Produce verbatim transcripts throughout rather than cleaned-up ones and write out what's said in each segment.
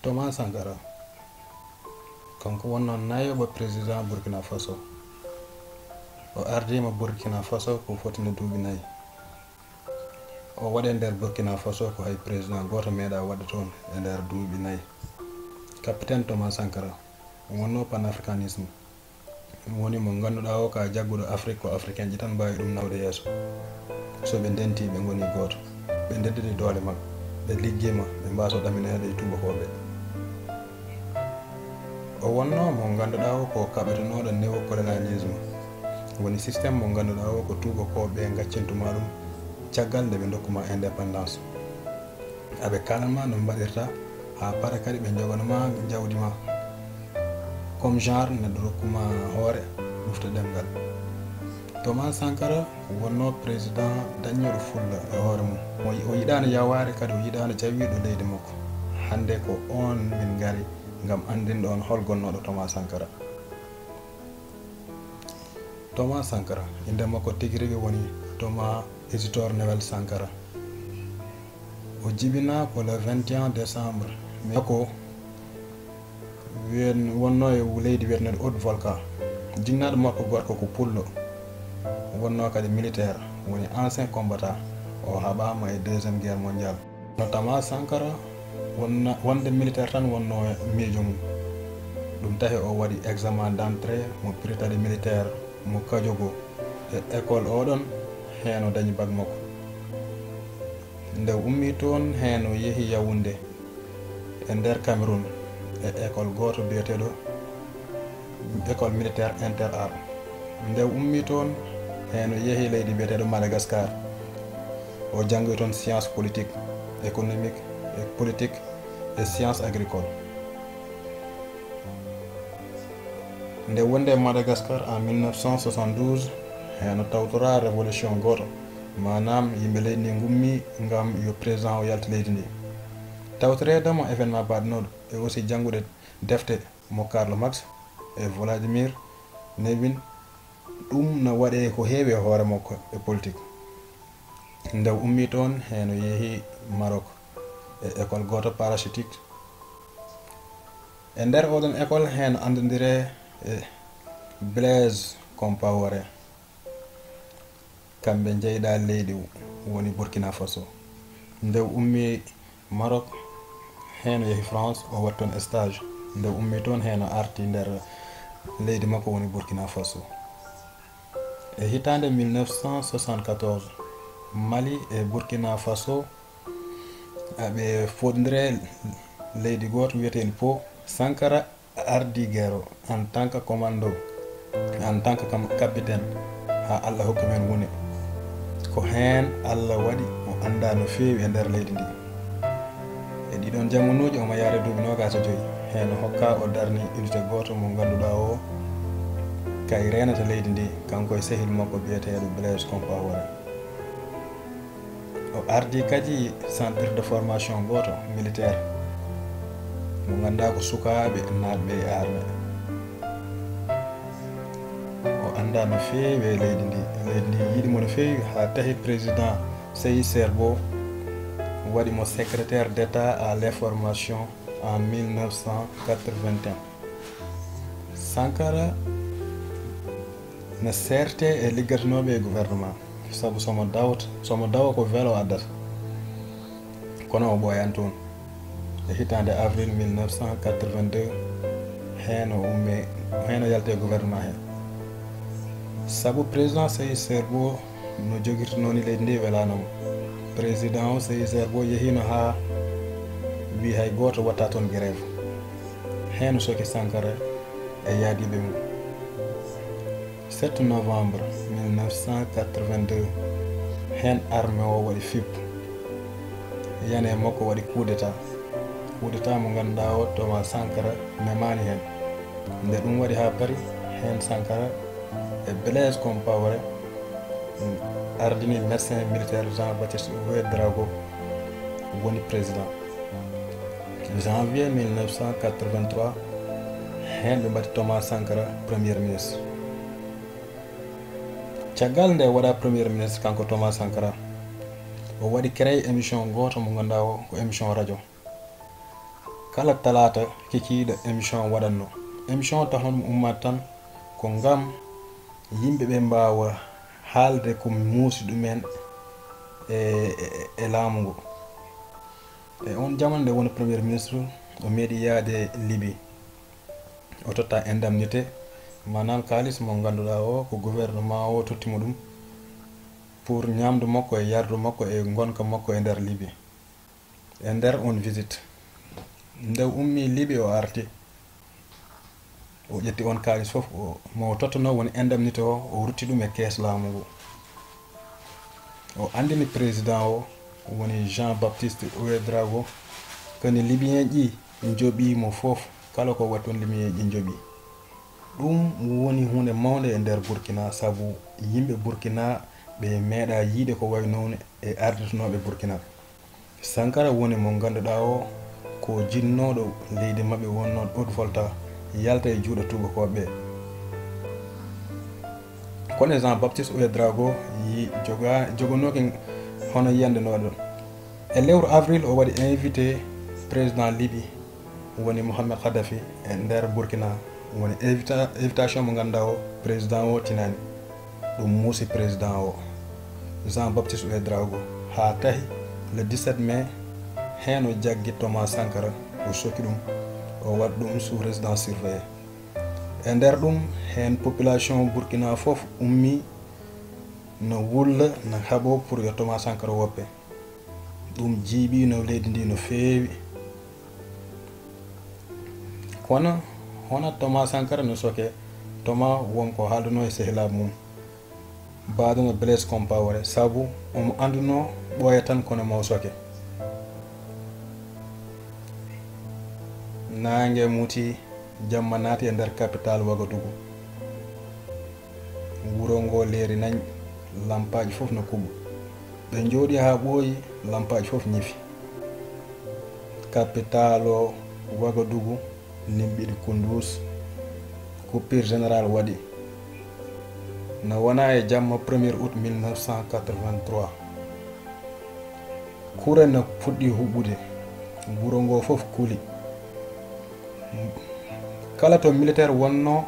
Thomas Sankara, kanko wonnoo nayoɓo président Burkina Faso. O ardiima Burkina Faso ko fotino duuɓi nayi. O waɗi e nder Burkina Faso ko hay président gooto meeɗaa waɗde toon e nder duuɓi nayi. Capitaine Thomas Sankara wonnoo panafricanisme. Ɗum woni mo ngannduɗaa o ka jagguɗo Afrik, ko Africain ji tan mbaawi ɗum nawde yeeso. So ɓe ndentii, ɓe ngonii gooto. Ɓe ndenndini doole maɓɓe. Ɓe liggiima, ɓe mbaasoo ɗaminande e tuubakooɓe. O wonnoo mo ngannduɗaa o ko kaɓetenooɗo néocolonialisme. Woni système mo ngannduɗaa o ko tuubakooɓe ngaccintu ma ɗum caggal nde ɓe ndokku ma indépendance. Aɓe kaalan ma no mbaɗirta haa para kadi ɓe njogano ma jawdi ma. Comme genre neɗɗo rokku ma hoore, ɗufta ɗemngal. Thomas Sankara wonnoo président daññooɗo fulla e hoore mum. O, o yiɗaano yawaare, kadi o yiɗaano jawiiɗo leydi makko. Hannde ko oon min ngari ngam anndinde on hol gonnooɗo Thomas Sankara. Thomas Sankara, innde makko tigi rigi woni Thomas Isidore Noël Sankara. O jibinaa ko le vingt et un décembre, mais ko wiyen-, wonnoo e leydi wiyeteendi Haute Volcan. Jinnaaɗo makko gorko ko pullo, wonnoo kadi militaire, woni ancien combattant. O haɓaama e Deuxième Guerre mondiale. No Thomas Sankara wonna-, wonde militaire tan wonnoo e miijo mum. Ɗum tahi o waɗi examen d'entrée mo Prytanée militaire mo Kajogo e école oɗon, heen o dañi bac makko. Nde o ummii toon, heen o yehi Yaoundé e nder Cameroun e école gooto biyeteeɗo école militaire inter-armes. Nde o ummii toon, heen o yehi leydi biyeteeɗo Madagascar. O janngi toon science politique, économique et politique et science agricole. Nde wonde e Madagascar en mille neuf cent soixante-douze, heen o tawtoraa révolution gooto, maanaam yimɓe leydi ndi ngummii ngam yo président o yaltu leydi ndi. Tawtoreede mo événement baɗnooɗo e aussi janngude defte mo Karl Marx e Vladimir Levine, ɗum no waɗee ko heewi e hoore makko e politique. Nde o ummii toon, heen o yehi Maroc e école gooto parachutisme. E nder oɗon école, heen o anndondiri e Blaise Compaoré. Kamɓe njeyɗaa leydi woni Burkina Faso. Nde o ummii Maroc, heen o yehi France, o waɗi toon stage. Nde o ummii toon, heen o arti nder leydi makko woni Burkina Faso. E hitaande mille neuf cent soixante-quatorze, Mali e Burkina Faso aɓe fooɗondiri leydi gooto wiyeteendi Pau. Sankara ardi guerre o en tant que commando, en tant que cam-, capitaine, haa Allah hokki men wune. Ko heen Allah waɗi o anndaa no feewi e nder leydi ndi. E ɗiɗon jamanuuji omo yaare duuɓi noogaas e joy. Heen o hokkaa o darni unité gooto mo ngannduɗaa o kay reenata leydi ndi, kanko e sehil makko biyeteeɗo Blaise Compaoré. O ardi kadi centre de formation gooto militaire mo ngannduɗaa ko sukaaɓe naatɓe e armée. O anndaa no feewi e leydi ndi. Leydi ndi yiɗi mo no feewi haa tahi président Séï Serbo waɗi mo secrétaire d'État à l'information en mille neuf cent quatre-vingt-un. Sankara no seerte e liggatinooɓe e gouvernement, sabu somo dawta, somo dawa ko vélo addata. Kono o ɓooyan toon. E hitaande avril mille neuf cent quatre-vingt-deux, heen o ummii, heen o yalti e gouvernement heen. Sabu président Séï Serbo no jogirtinoo ni leydi ndi welaano mo. Président o, Séï Serbo, yehiino haa wiyi hay gooto waɗataa toon grève. Heen o soki Sankara e yaadiiɓe mum. Sept novembre mille neuf cent quatre-vingt-deux, heen armée o waɗi fippu. Yane makko waɗi coup d'État. Coup d'État mo ngannduɗaa o, Thomas Sankara memaani heen. Nde ɗum waɗi haa paari, heen Sankara e Blaise Compaoré ardini médecin militaire Jean-Baptiste Ouédraogo woni président. Janvier mille neuf cent quatre-vingt-trois, heen ɓe mbaɗi Thomas Sankara premier ministre. Caggal nde waɗaa premier ministre kanko Thomas Sankara, o waɗi créé émission gooto mo ngannduɗaa o ko émission radio. Kala talaata kikiiɗe émission waɗatno. Émission tahono ɗum ummaade tan ko ngam yimɓe ɓe mbaawa haalde ko muusi ɗumen e, e, e laamu ngu. E on jaman nde woni Premier Ministre, o meeɗi yaade Libi. O totta indemnité, maanaam kaalis mo ngannduɗaa o ko gouvernement o totti mo ɗum pour ñaamdu makko e yardu makko e ngonka makko e nder Libi. E nder on visite, nde ummi Libi o arti, o ƴetti on kaalis fof, o, mo o tottuno woni indemnité o, o rutti ɗum e kees laamu ngu. O anndini président o, woni Jean-Baptiste Ouédraogo, kadi Libyen ji njoɓi mo fof, kala ko waɗi toon Libyen ji njoɓi. Ɗum woni huunde mawnde e nder Burkina, sabu yimɓe Burkina ɓe meeɗa yiide ko wayi noon e arditanooɓe Burkina. Sankara woni mo ngannduɗaa o ko jinnooɗo leydi maɓɓe wonnoo Haute-Volta yalta e juuɗe tuubakooɓe ɓe. Kono Jean-Baptiste Ouédraogo yi joga, jogonooki hono yiyannde no waɗi ɗon. E lewru avril o waɗi invité président Libi woni Mohamed Kadhafi e nder Burkina, woni invita-, invitation mo ngannduɗaa o président o tinaani. Ɗum muusi président o, Jean-Baptiste Ouédraogo, haa tahi le dix-sept mai heen o jaggi Thomas Sankara, o soki ɗum, o waɗi ɗum sous résidence surveillée. E nder ɗum heen population Burkina fof ummi no wulla, no haɓo pour yo Thomas Sankara woppe. Ɗum jiiɓino leydi ndi no feewi. Kono hono Thomas Sankara no soke, Thomas won ko haalduno e sehilaaɓe mum. Baadono Blaise Compaoré, sabu omo annduno ɓooya tan kono mo soke. Naange muti, jamma naati e nder capital Ouagadougou. Wuro ngo leeri nañ, lampaaji fof no kuɓa. Ɓe njooɗi haa ɓooyi, lampaaji fof ñifi. Capital o Ouagadougou, Nimɓiɗi Kunduz, coupure générale waɗi. No wona e jamma premier août mille neuf cent quatre-vingt-trois. Kure no fuɗɗi huɓɓude. Wuro ngo fof kuli. Kala to militaire wonno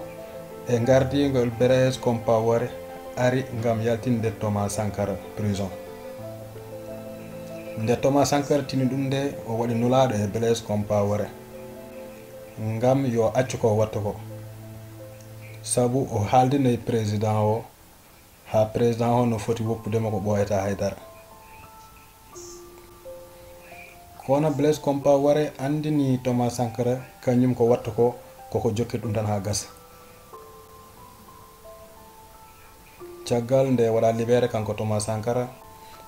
e gardingol Blaise Compaoré ari ngam yaltinde Thomas Sankara prison. Nde Thomas Sankara tini ɗum nde, o waɗi nulaaɗo e Blaise Compaoré ngam yo accu ko watta ko. Sabu o haaldino e président o, haa président o no foti woppude mo ko ɓooyataa haydara. Kono Blaise Compaoré anndini Thomas Sankara, kañum ko watta ko, koko jokkita ɗum tan haa gasa. Caggal nde waɗa libéré kanko Thomas Sankara,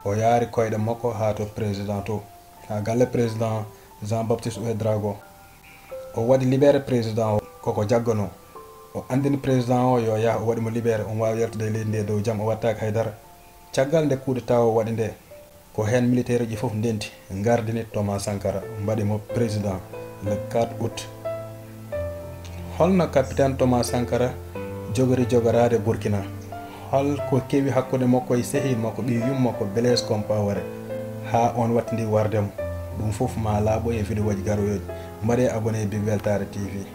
o yaari koyɗe makko haa to président to, haa galle président Jean-Baptiste Ouédraogo. O waɗi libéré président o, koko jagganoo. O anndini président o yo yah, o waɗi mo libéré, omo waawi yaltude e leydi ndi e dow jam, o wattaaki haydara. Caggal nde coup d'État o waɗi nde, ko heen militaire uji fof ndenti, ngardini Thomas Sankara, mbaɗi mo président le quatre août. Holno capitaine Thomas Sankara jogori jogoraade Burkina? Hol ko kewi hakkunde makko e sehil makko, ɓiy yumma ko Blaise Compaoré, haa on wattindi warde mo? Ɗum fof ma laaɓo e vidéo ji garoyooji. Mbaɗe abonné e Big Weltare T V.